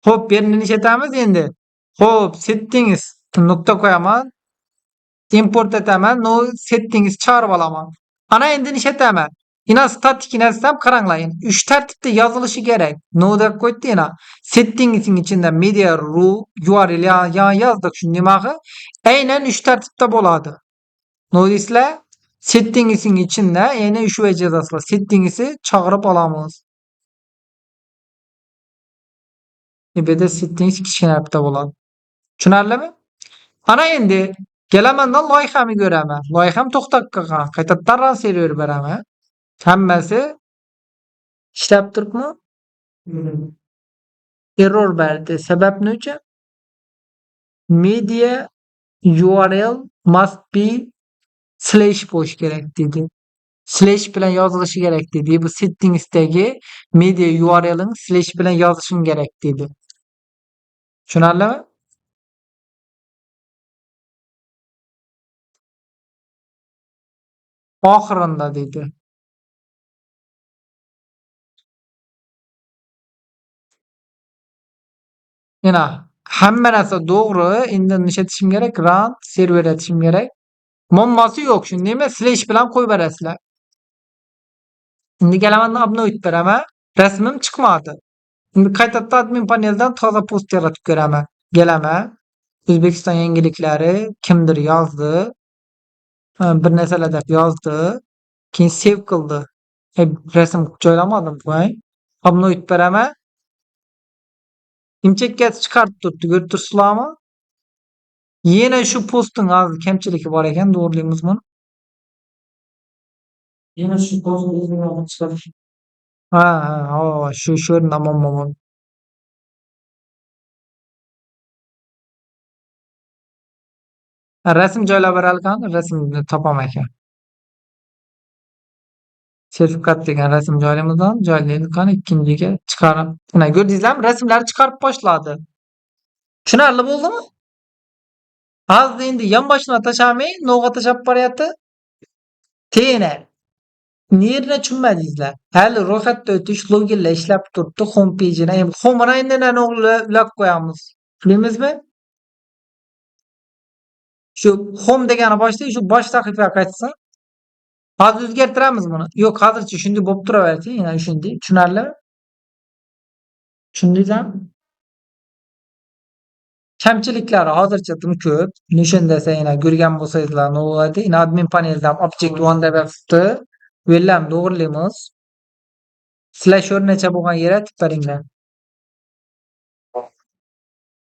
Xo'p, bu yerni ishlatamiz endi. Xo'p, settings nuqta qo'yaman. Import etaman, no settings chaqirib olaman. Ana endi ishlataman. Ina statik narsam qaranglar. Endi 3 tartibda yozilishi kerak. No deb qo'ydi ina. Settings'in içinde media ru URL ya yazdık şu nimağı. Aynan 3 tartibda bo'ladi. No deysizlar? Settings'in içinde aynan 3 yazasizlar. Settings'i chaqirib olamiz. Bu yerda settings kichkina harfda bo'ladi. Tushunarlimi? Ana endi kelamandan loyihamni ko'raman. Loyiham to'xtab qolgan. Qaytadan run server beraman. Hammasi ishlab turibmi? Error berdi. Sabab nima? Media URL must be slash bo'lishi kerak dedi. Slash bilan yozilishi kerak dedi. Bu settingsdagi media URL'ini slash bilan yozishim kerak dedi. Tushunarlimi? Oxirida dedi. Yana hamma narsa to'g'ri. Endi nishlatishim kerak? Run server etishim kerak. Muammosi yo'q, shundaymi? Slash bilan qo'yib berasizlar. Endi kelaman, обновить beraman. Rasmim chiqmadi. Endi qaytadan admin paneldan toza post yaratib ko'raman. Kelaman. O'zbekiston yangiliklari kimdir yozdi. Bir narsalar deb yozdi. Keyin save qildi. Rasm joylamadim qo'y. Обновить beraman. Imchakkasi chiqarib turibdi, ko'rib turibsizlarmi? Yana shu postning hozir kamchiligi bor ekan, to'g'rilaymiz buni. Yana shu post o'zini olib chiqarish. Ha, shu o'rinda muammo bor. Rasm joylab berarkan, rasmni topaman ekan. Sertifikat degan rasm joylaymiz, joylaylik qani ikkinchiga chiqarib. Mana ko'rdingizlarmi? Rasmlarni chiqarib boshladi. Tushunarli bo'ldimi? Hozir endi yonboshini tashlamay, nog'a tashlab boryapti. Tena. Nerni tushunmadingizlar? Hali ro'yxatdan o'tish loginlar ishlab turibdi, home page'ini. Endi home'ini endi ulab qo'yamiz. Bilamizmi? Shu home degani boshlaydi, shu bosh sahifaga qaytsin. Hozir o'zgartiramiz buni. Yo'q, hozircha shunday bo'lib turaversin, yana shunday. Tushunarli? Tushundingizmi? Kamchiliklari hozircha tim ko'p. Nishon desa yana ko'rgan bo'lsangizlar nima bo'ladi? Ina admin paneldan object 1 deb yozibdi. Bu yerlarni to'g'rilaymiz. Slash o'rnacha bo'lgan yerga aytib beringlar.